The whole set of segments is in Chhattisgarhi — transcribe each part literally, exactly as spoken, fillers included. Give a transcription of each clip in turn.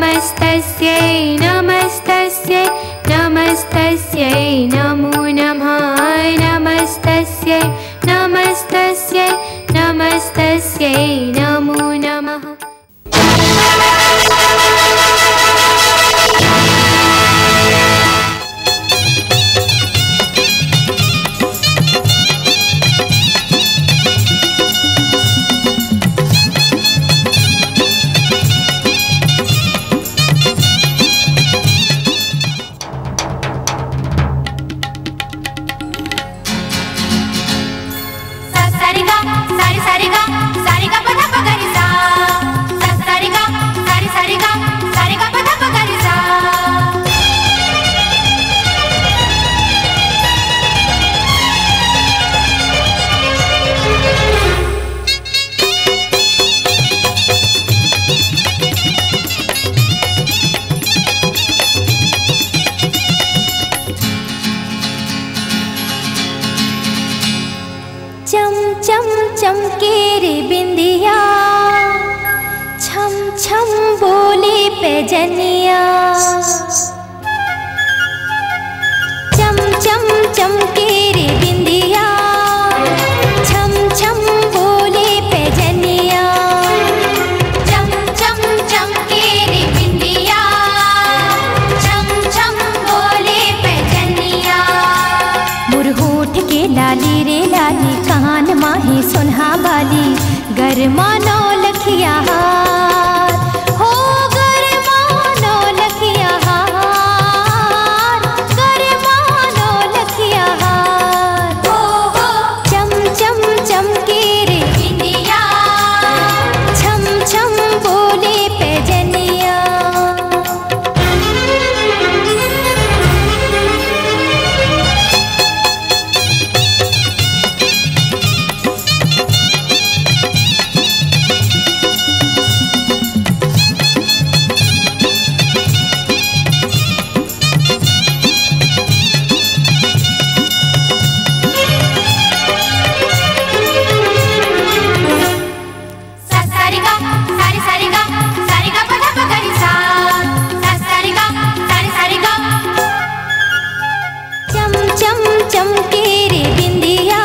नमस्तस्यै नमस्तस्यै नमस्तस्यै नमो नमः। नमस्तस्यै नमस्तस्यै नमस्तस्यै नमो नमः। चम चम चमके रे बिंदिया, छम छम बोले पैजनिया। चम चम चमके रे बिंदिया, छम छम बोले पैजनिया। चम चम चमके रे बिंदिया, छम छम बोले पैजनिया। मोर होठ के लाली रे लाली, कान माही सोनहा बाली, गरमा नौ लखिया हार, हो गरमा नौ लखिया हार, गरमा नौ लखिया हार। हो, हो। चम चम चमके रे बिंदिया, छम छम बोले पैजनिया। चम चम चमके रे बिंदिया,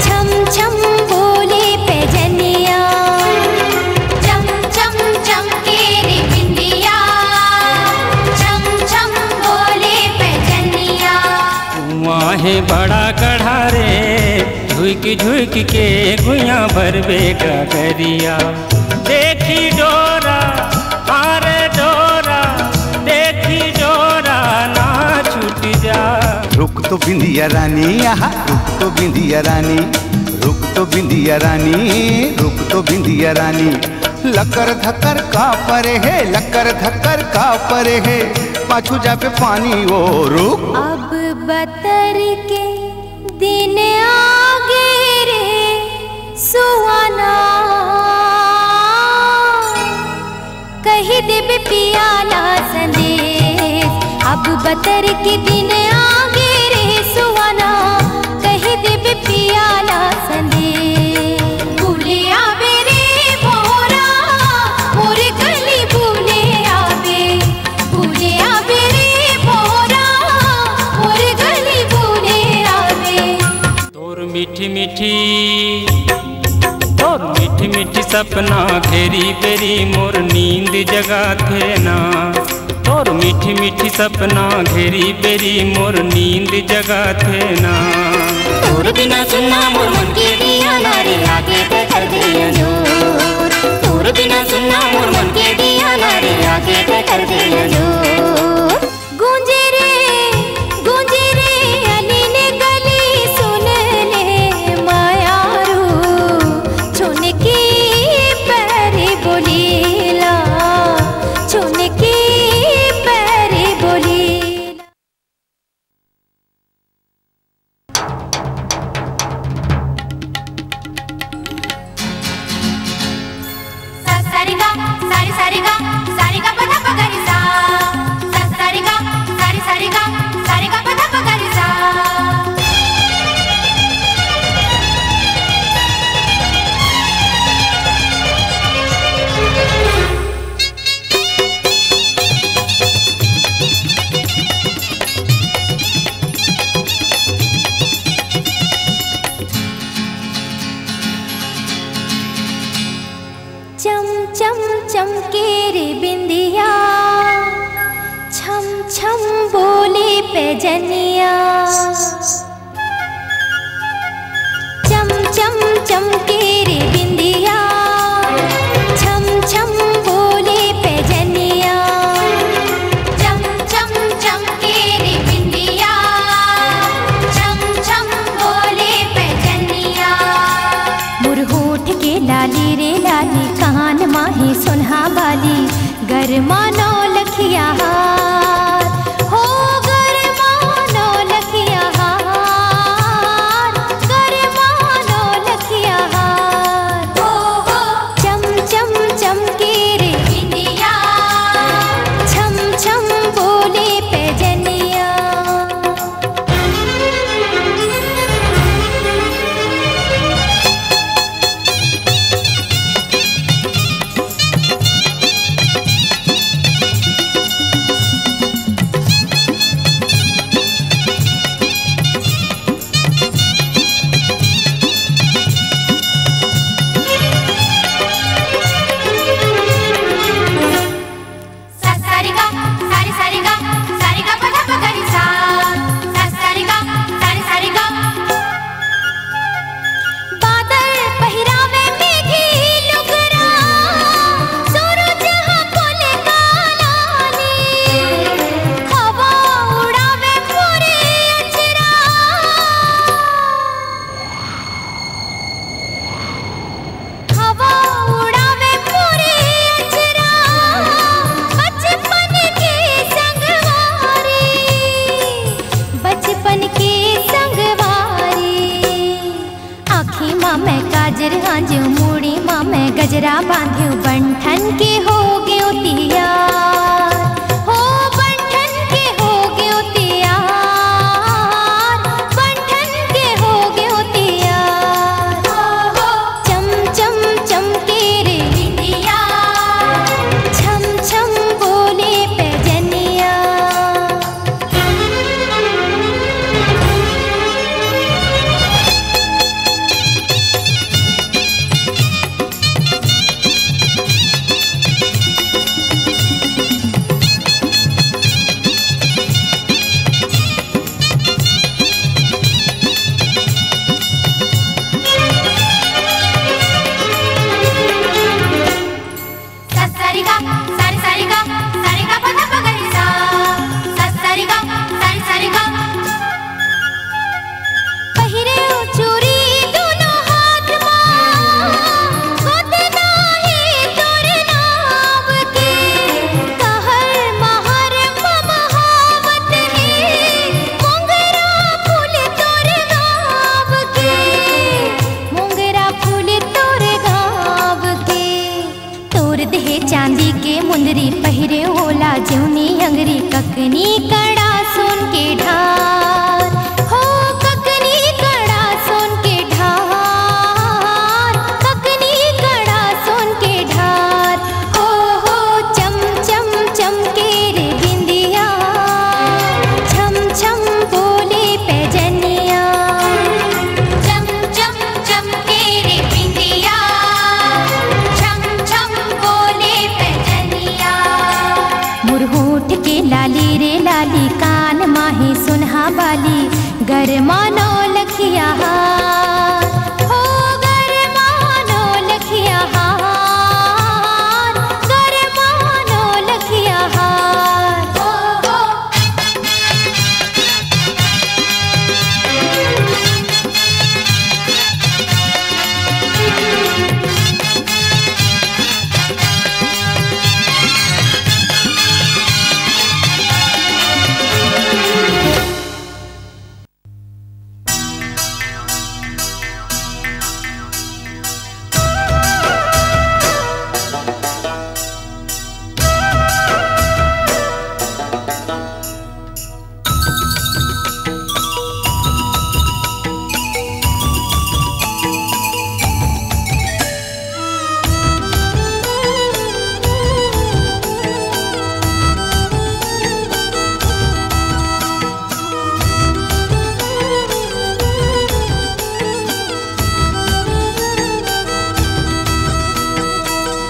छम छम बोले पैजनिया। चम चम चमके रे बिंदिया, छम छम बोले पैजनिया। कुआं हे बड़ा गढ़ा रे, झुक झुक के गुइया भरबे गगरिया। देखी डोरा, हारे डोरा, देखी डोरा ना छूट जा। रुक तो बिंदिया रानी, आहा, रुक तो बिंदिया रानी, रुक तो बिंदिया रानी, रुक तो बिंदिया रानी। लकर धकर का परे हे, लकर धकर का परे हे, पाछू जाबे पानी ओ रुक। अब बतर के दिन आगे रे सुहाना, कहि देबे पिया ला संदेश। अब बतर के दिन आगे रे सुहाना, कहि देबे पिया ला संदेश। बुले आबे रे भोरा, मोर गली बुले आबे, बुले आबे रे भोरा, मोर गली बुले आबे। तोर मीठी मीठी, तोर मीठी मीठी सपना घेरी बेरी मोर नींद जगाथे ना। तोर मीठी मीठी सपना घेरी बेरी मोर नींद जगाथे ना। तोर बिना सुन्ना मोर मन के दिया ना रे, आके ते कर दे अंजोर। तोर बिना सुन्ना मोर मन के दिया ना रे, आके ते कर दे अंजोर। गूंजे रे, गूंजे रे, अली ने गली सुन ले मायारू, छुन की पैरी बोलीला, छुन की पैरी बोलीला। चनिया। चम चम चमके रे बिंदिया, छम छम बोले पैजनिया। चम चम चमके रे बिंदिया, छम छम बोले पैजनिया। मोर होठ के लाली रे लाली, कान माही सोनहा बाली, गरमा नौलखिया हार, हो गरमा नौलखिया हार, गरमा नौलखिया हार। हो, हो, चम चम चमके रे बिंदिया, छम छम बोले पैजनिया। ससरिगा, सरी सरिगा, सरिगा पदा पगरी सा। ससरिगा, सरी सरिगा। बादल पहिरावे मेघी लुगरा, सूरज हा कोले कालानी, हवा उड़ावे मोरे अचरा। हवा उड़ावे मोरे अचरा, बचपन के संगवारी, बचपन के संगवारी। आँखी मा मैं काजर हांजू, मुड़ी मा मैं गजरा बांधू, बंठन के हो गयो तियार, हो बंठन के हो गयो तियार, बंठन के हो गयो तियार। चम चम चमके रे बिंदिया, छम छम बोले पैजनिया। ससरिगा, सरी सरिगा, सरिगा पदा पगरी सा। ससरिगा, सरी सरिगा। पहिरे ओ चूरी दोनों हाथ मा, गोदना हे तोर नाम के, कहर महर ममहावत हे, मोंगरा फूल तोर गाँव के, मोंगरा फूल तोर गाँव के। तोर देहे चांदी के मुंदरी, पहिरे ओला जेवनी अंगरी, ककनी कड़ा सोन के ढार, हो ककनी कड़ा सोन के ढार, ककनी कड़ा सोन के ढार। ओ हो चम चम चमके रे बिंदिया, छम छम बोले पैजनिया। चम चम चमके रे बिंदिया, छम छम बोले पैजनिया। मोर होठ के लाली रे लाली, कान माही सोनहा बाली, गरमा नौलखिया हार, हो गरमा नौलखिया हार, गरमा नौलखिया हार। ओ हो।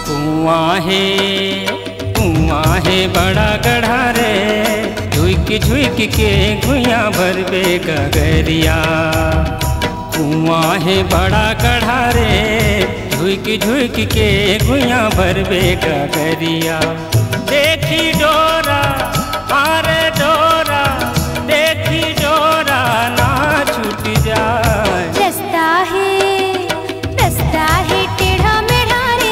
कुआं हे, कुआं हे बड़ा गढ़ा रे, दुई कि झुइक के गुइया भरबे गगरिया। कुआं हे बड़ा गढ़ा रे, झुइक झुइक के गुइया भरबे गगरिया। देखी डोरा, अरे डोरा, देखी डोरा ना छूट जाए। रस्ता हे, रस्ता हे टेढ़ा मेढ़ा रे,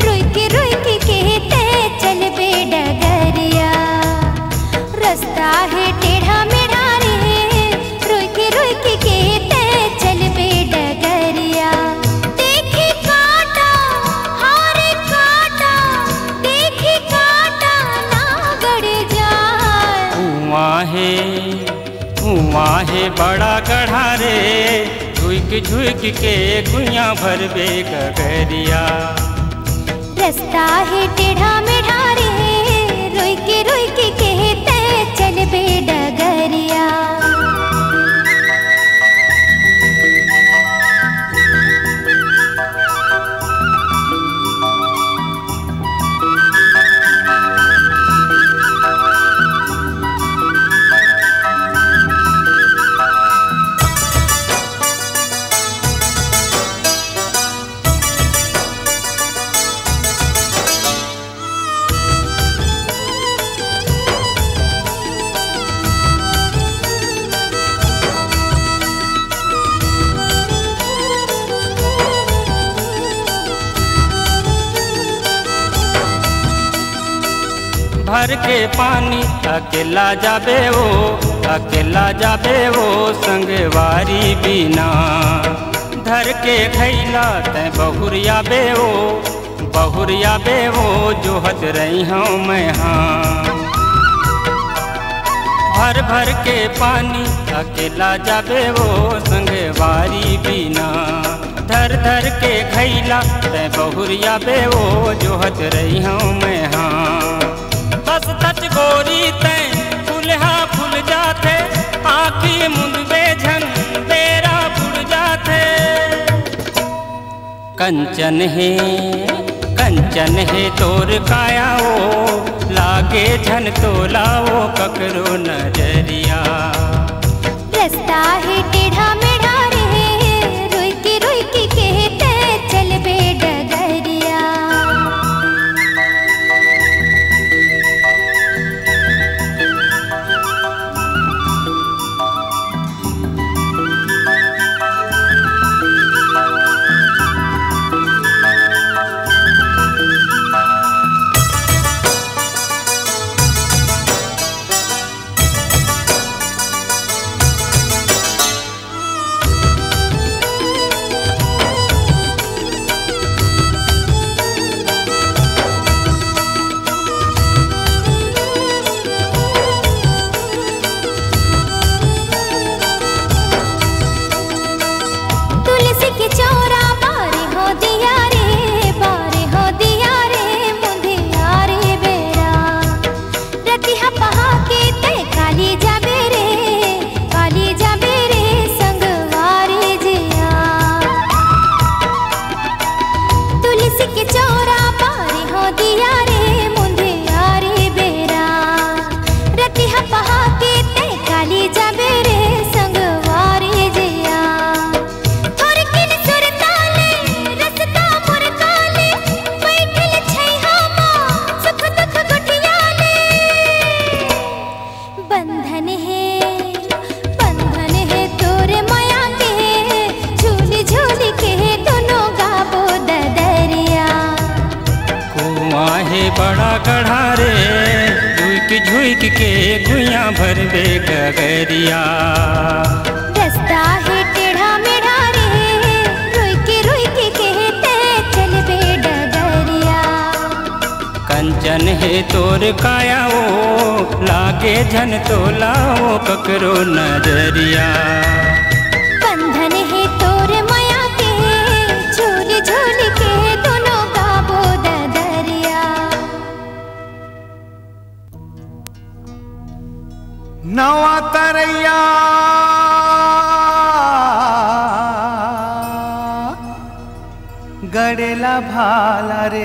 रुइक रुइक के ते चलबे डगरिया। रस्ता हे टेढ़ा मेढ़ा रे, रुइक रुइक के ते चलबे डगरिया। देखी कांटा, हारे कांटा, देखी कांटा ना गड़ जाए। कुआं हे, कुआं हे बड़ा गढ़ा रे, झुइक झुइक के गुइया भरबे गगरिया। रस्ता हे टेढ़ा मेढ़ा रे, रुइक रुइक के ते चलबे डगरिया। भर के पानी अकेला जाबे वो, अकेला जाबे वो संगवारी बिना। धर के घैला तैं बहुरिया बे वो, बहुरिया बे वो जोहत रही हूँ मैं हाँ। भर भर के पानी अकेला जाबे वो संगवारी बिना। धर धर के घैला तैं बहुरिया बे वो जोहत रही हूँ मैं हाँ। बस तच गोरी तैं फुलहा फुल जाथे, आँखी मुंदबे झन बेरा बुड़ जाथे। कंचन हे, कंचन हे तोर काया वो, लागे झन तोला वो ककरो नजरिया। रस्ता हे टेढ़ा मेढ़ा रे, रुइक रुइक के ते चलबे डगरिया। तुलसी के चौरा बारे हो दिया रे, बारे हो दिया रे, मुंधिया रे बेरा। रतिहा पहा के तैं काली जाबे रे, काली जाबे रे संगवारी जिया। तुलसी के चौरा बारे हो दिया रे, मुंधिया रे बेरा। रतिहा पहा के तैं काली जाबे रे संगवारी जिया। थोरकिन सुरता ले, रसता मोर काले, बैठल छैहा मा, सुख दुख गोठिया ले। बंधन हे, बंधन हे तोर मया के, झूल झूल के दुनो गाबो ददरिया। कुआं हे बड़ा गढ़ा रे, झुइक झुइक के गुइया भरबे गगरिया। रस्ता हे टेढ़ा मेढ़ा रे, रुइक रुइक के ते चलबे डगरिया। कंचन हे तोर काया वो, लागे झन तोला वो ककरो नजरिया। बंधन हे तोर मया के, झूल झूल के दुनो गाबो ददरिया। नवा तरैया गड़ेला भाला रे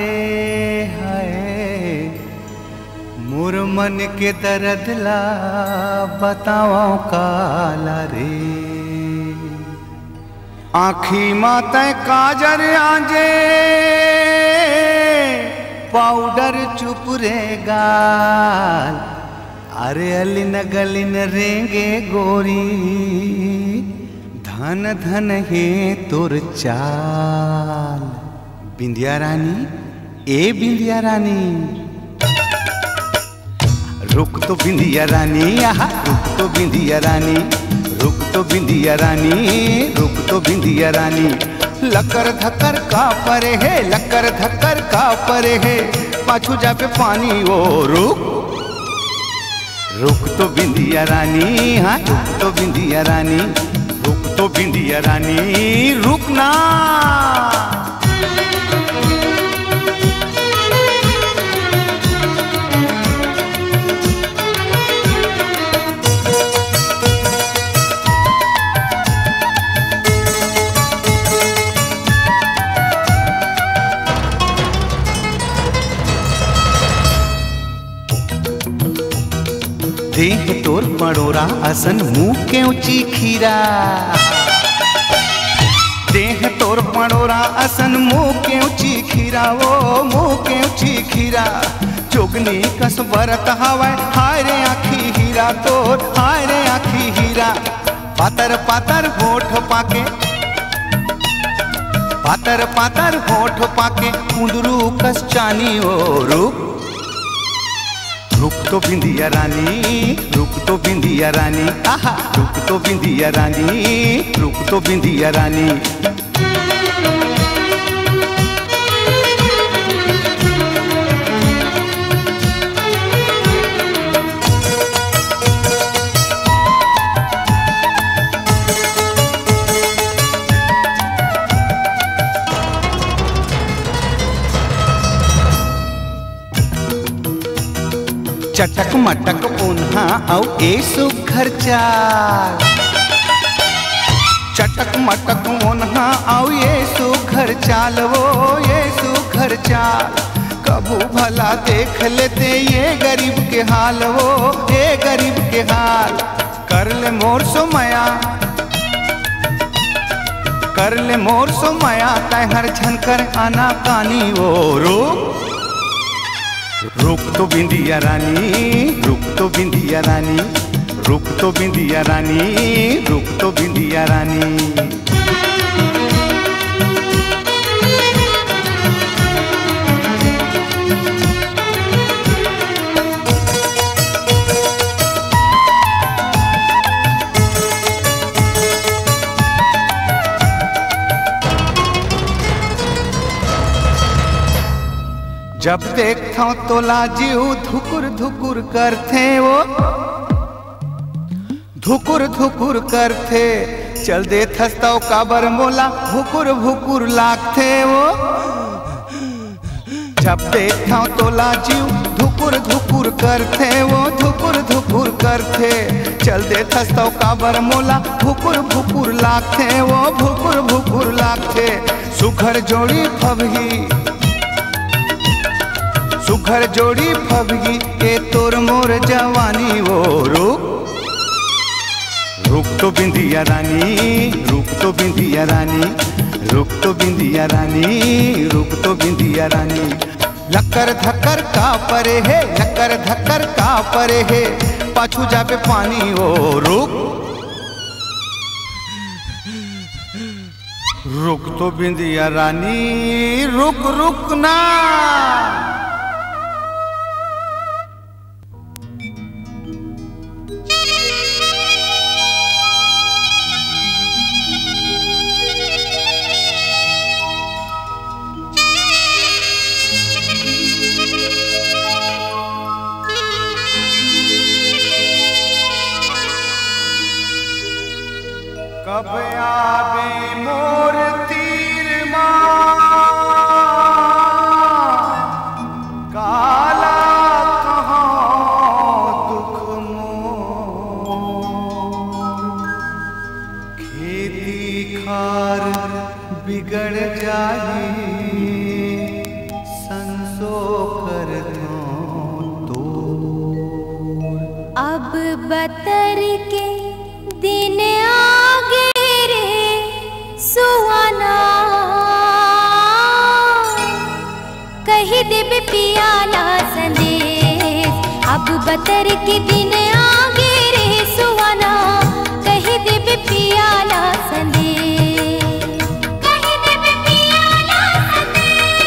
है। मोर मन के दर्द ला बतावंव काला रे। आँखी मा तैं काजर आंजे, पाउडर चुप रे गाल। अरे अलिन गलिन रेंगे गोरी, धन धन हे तोर चाल। बिंदिया रानी, ए बिंदिया रानी। रुक तो बिंदिया रानी, आहा, रुक तो बिंदिया रानी, रुक तो बिंदिया रानी, रुक तो बिंदिया रानी। लकर धकर का परे हे, लकर धकर का परे हे, पाछू जाबे पानी ओ रुक। रुक तो बिंदिया रानी, हाँ, रुक तो बिंदिया रानी, रुक तो बिंदिया रानी, रुक ना। देह तोर पड़ोरा असन, मुंह के ऊंची खीरा। देह तोर पड़ोरा असन, मुंह के ऊंची खीरा, ओ मुंह के ऊंची खीरा। जोगनी कस बरत हवय, हाय रे आँखी हीरा तोर, हाय रे आँखी हीरा। पातर पातर होठ पाके, पातर पातर होठ पाके, कुंदरू कस चानी ओ रुक। रुक तो बिंदिया रानी, रुक तो बिंदिया रानी, आहा, रुक तो बिंदिया रानी, रुक तो बिंदिया रानी। चटक मटक ओन्हा अउ ए सुघर चाल। चटक मटक ओन्हा अउ ए सुघर चाल, ओ ए सुघर चाल। कभू भला देख लेते ये गरीब के हाल, ओ ए गरीब के हाल। कर ले मोर से मया, कर ले मोर से मया, तैं हर झन कर आनाकानी ओ रुक। रुक तो बिंदिया रानी, रुक तो बिंदिया रानी, रुक तो बिंदिया रानी, रुक तो बिंदिया रानी। जब देखथंव तोला जीव धुकुर धुकुर करथे ओ, धुकुर धुकुर करथे। चल देथस तव काबर मोला भुकुर भुकुर लागथे ओ। जब देखथंव तोला जीव धुकुर धुकुर करथे ओ, धुकुर धुकुर करथे। चल देथस तव काबर मोला भुकुर भुकुर लागथे ओ, भुकुर भुकुर लागथे। सुघर जोड़ी फबही, सुघर जोड़ी फबही, ए तोर मोर जवानी ओ रुक। रुक तो बिंदिया रानी, रुक तो बिंदिया रानी, रुक तो बिंदिया रानी, रुक तो बिंदिया रानी। लकर धकर का परे हे, लकर धकर का परे हे, पाछू जाबे पानी ओ रुक। रुक तो बिंदिया रानी, रुक, रुक ना। कब आबे मोर तीर मा, अब बतर के दिन आगे रे सुहाना, कहि देबे पिया ला संदेश। अब बतर के दिन आगे रे सुहाना, कहि देबे पिया ला संदेश। कहि देबे पिया ला संदेश,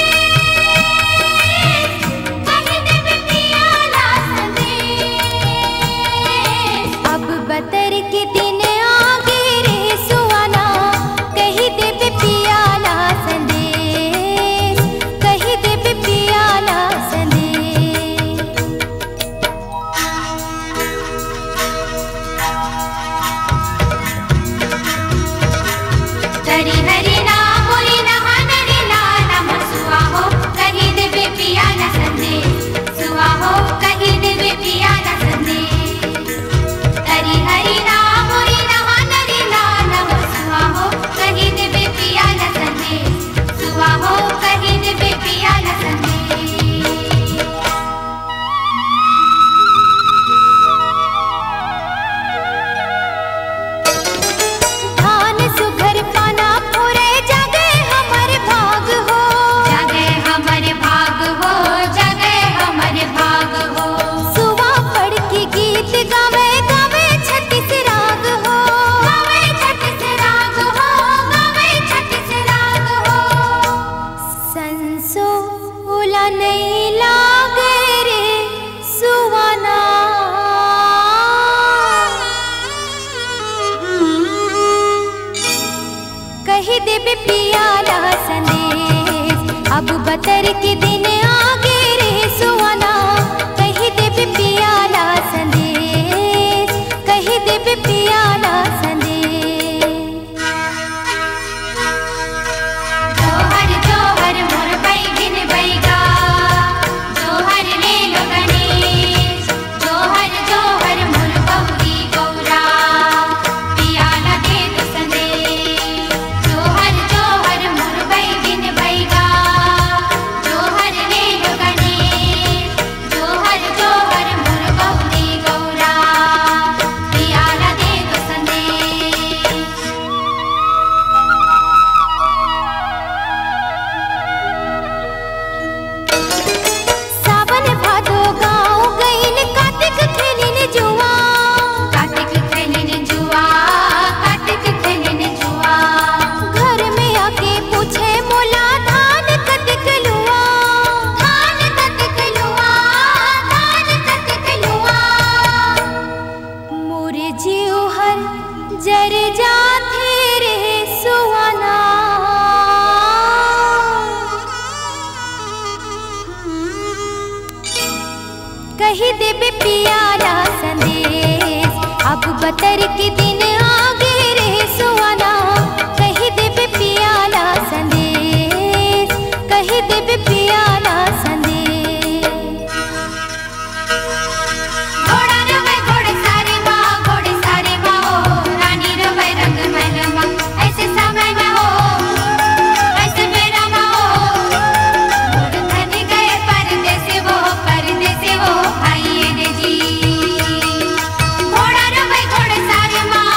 कहि देबे पिया ला संदेश। अब बतर के दिन आगे रे सुहाना, कहि देबे पिया ला संदेश, कहि देबे पिया ला संदेश। हरि हरि नाम रे नहान रे नाम सुआ हो, कहि देबे पिया ला संदेश। सुआ हो, कहि देबे पिया ला संदेश। हरि हरि नाम रे नहान रे नाम सुआ हो, कहि देबे पिया ला संदेश। सुआ हो, कहि देबे पिया ला संदेश। धान सुघर पाना फुरे, जागे हमर भाग हो। जागे हमर भाग हो, जागे हमर भाग हो। सुआ पढ़ के गीत गावे, गावे छत्तीस राग हो। गावे छत्तीस राग हो, गावे छत्तीस राग हो। संसो ओला नइ लागे रे सुहाना। कहि देबे पिया ला संदेश, अब बतर के दिन आगे रे सुहाना। कहि देबे पिया ला संदेश, कहि देबे पिया ला संदेश। जोहर जोहर मोर बैगिन बैगा, जोहर ले लो गणेश। जोहर जोहर मोर गौरी गौरा, पिया ला दे दो संदेश। जोहर जोहर मोर बैगिन बैगा, जोहर ले लो गणेश। जोहर जोहर मोर गौरी गौरा, पिया ला दे दो संदेश। सावन भादो गाँव गइन, कातिक खेलिन जुआ। कातिक खेलिन जुआ, कातिक खेलिन जुआ। घर में आके पूछे मोला, धान कतिक लुआ। धान कतिक लुआ, धान कतिक लुआ। मोर जीव हर जर जाथे रे सुहाना। कहि देबे पिया ला संदेश, अब बतर के दिन आगे रे सुहाना। कहि देबे पिया ला संदेश, कहि देबे पिया ला संदेश। घोड़ा रोवे घोड़े सारे माँ, घोड़े सारे माँ ओ, रानी रोवे रंग महल माँ। ऐसे समय में हो, ऐसे बेरा में हो, मोर धन गए परदेस वो, परदेस वो, आइए रे जी। घोड़ा रोवे घोड़े सारे माँ,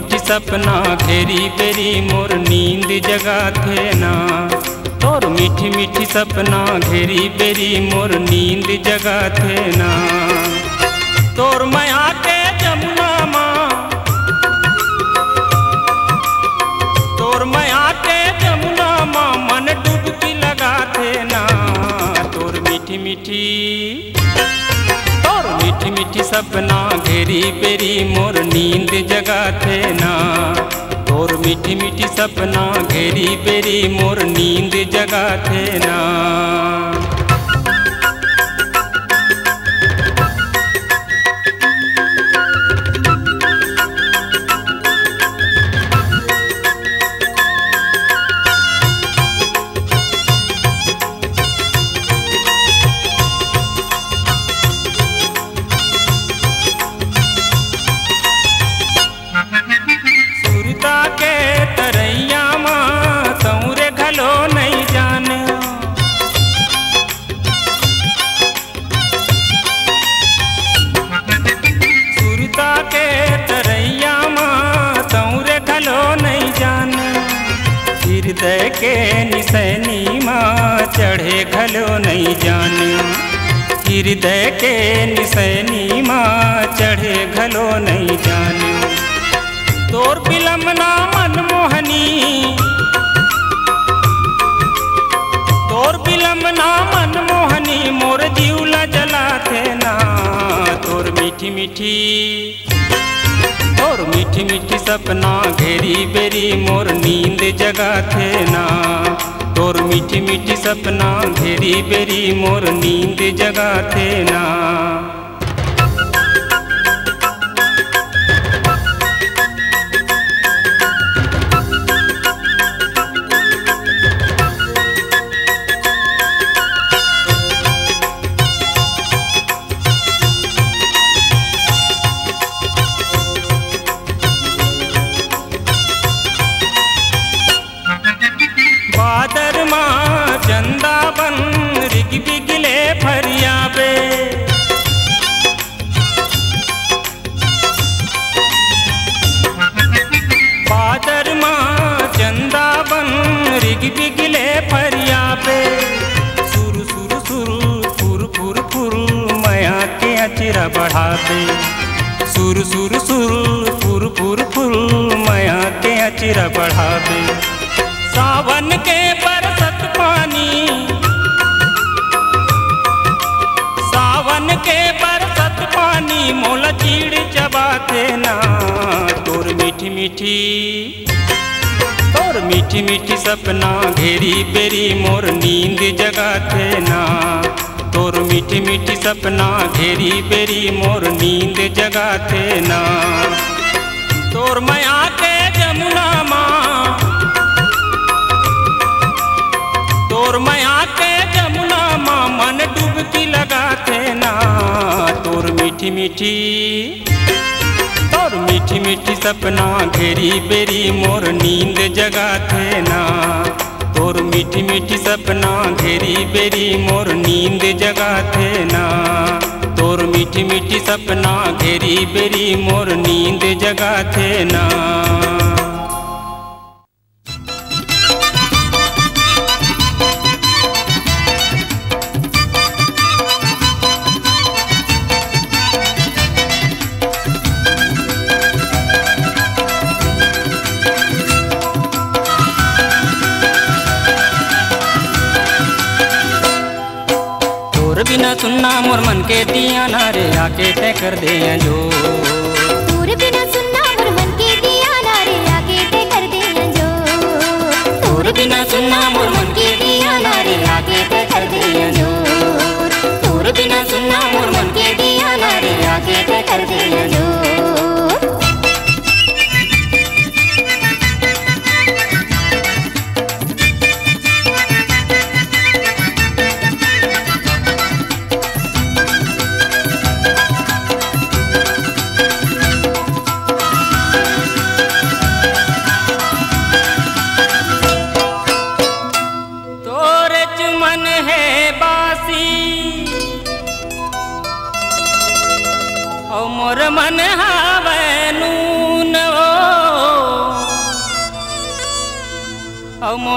मीठी सपना घेरी बेरी मोर नींद जगाथे ना। तोर मीठी मीठी सपना घेरी बेरी मोर नींद जगाथे ना। तोर मया के जमुना मा, तोर मया के जमुना मा मन डुबकी लगाथे ना। तोर मीठी मीठी, तोर मीठी मीठी सपना घेरी बेरी मोर नींद जगाथे ना। तोर मीठी मीठी सपना घेरी बेरी मोर नींद जगाथे ना। सुरता के तरैया मा सौरे घलो नइ जाने। सुरता के तरैया मा सौरे घलो नइ जाने। हृदय के निसैनी मा चढ़े घलो नइ जाने। हृदय के निसैनी मा चढ़े घलो नइ जाने। तोर बिलमना मन मोहनी, तोर बिलमना मन मोहनी मोर जीव ला जलाथे ना। तोर मीठी मीठी, तोर मीठी मीठी सपना घेरी बेरी मोर नींद जगाथे ना। तोर मीठी मीठी सपना घेरी बेरी मोर नींद जगाथे ना। बादर मा चंदा बन रिग बिगले फरियाबे। बादर मा चंदा बन रिग बिगले फरियाबे। सुर सुर सुर फुर फुर फुर मया के अचरा बढ़ाबे। सुर सुर सुर फुर फुर फुर मया के अचरा बढ़ाबे। सावन के बरसत पानी, सावन के बरसत पानी मोला चीड़ चबाथे ना। तोर मीठी मीठी, तोर मीठी मीठी सपना घेरी बेरी मोर नींद जगाथे ना। तोर मीठी मीठी सपना घेरी बेरी मोर नींद जगाथे ना। तोर मया के जमुना मा, तोर मया के जमुना मा मन डुबकी लगाथे ना। तोर मीठी मीठी, तोर मीठी मीठी सपना घेरी बेरी मोर नींद जगाथे ना। तोर मीठी मीठी सपना घेरी बेरी मोर नींद जगाथे ना। तोर मीठी मीठी सपना घेरी बेरी मोर नींद जगाथे ना। तोर बिना सुन्ना मोर मन के दिया ना रे, आके तय कर दे जो। तोर बिना सुन्ना मोर मन के दिया ना रे, आके तय कर दे जो। तोर बिना सुन्ना मोर मन के दिया ना रे, आके तय कर दे जो। तोर बिना सुन्ना मोर मन के दिया ना रे, आके तय कर दे जो।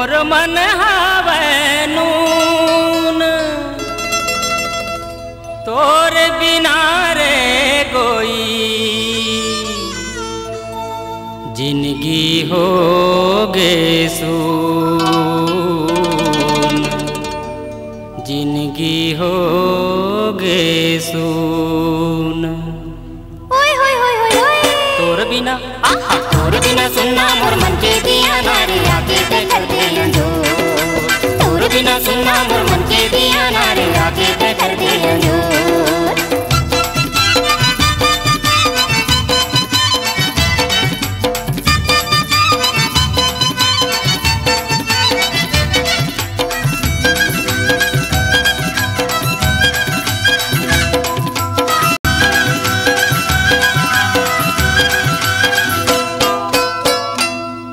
मोर मन हावय नून, तोर बिना रे गोई, जिनगी हो गे सून, जिनगी हो गे सून। ओए होए होए होए होए। तोर बिना, आहा, तोर बिना सुन्ना मोर मन के दिया ना रे, आके ते कर दे अंजोर। तोर बिना सुन्ना मोर मन के दिया ना रे, आके ते कर दे अंजोर।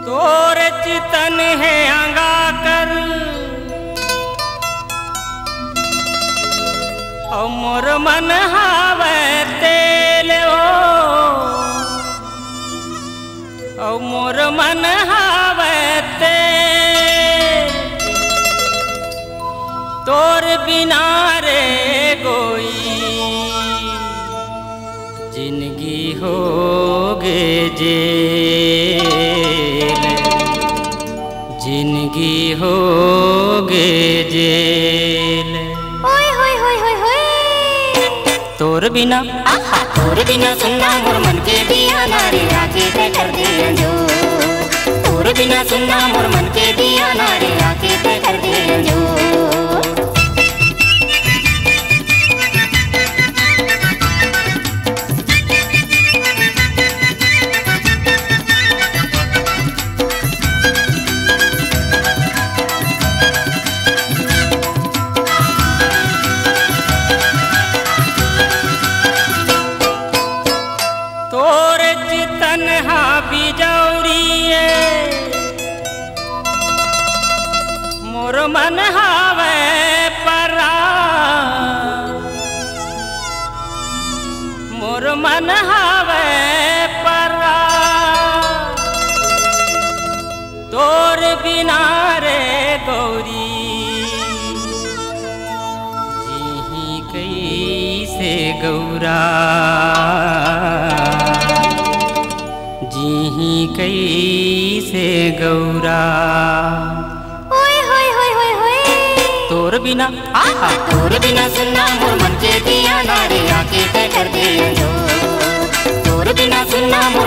तोर चितन हे आंगा कर, अउ मोर मन हावय तेल ओ। अउ मोर मन हावय ते, तोर बिना रे गोई, जिनगी हो गे जेल, जिनगी हो गे जेल। ओए होए होए होए होए। तोर बिना, आहा, तोर बिना सुन्ना मोर मन के दिया ना रे, आके ते कर दे अंजोर। तोर बिना सुन्ना मोर मन के दिया ना रे, आके ते कर दे अंजोर। तोर चितन हा बिजौरी ए, मोर मन हावय परा, मोर मन हावय परा। तोर बिना रे गौरी, जीही कइसे गौरा, जीही कइसे गौरा। ओए होए होए होए होए। तोर बिना, आहा, तोर बिना सुन्ना मोर मन के दिया ना रे, आके ते कर दे अंजोर। तोर बिना सुन्ना मोर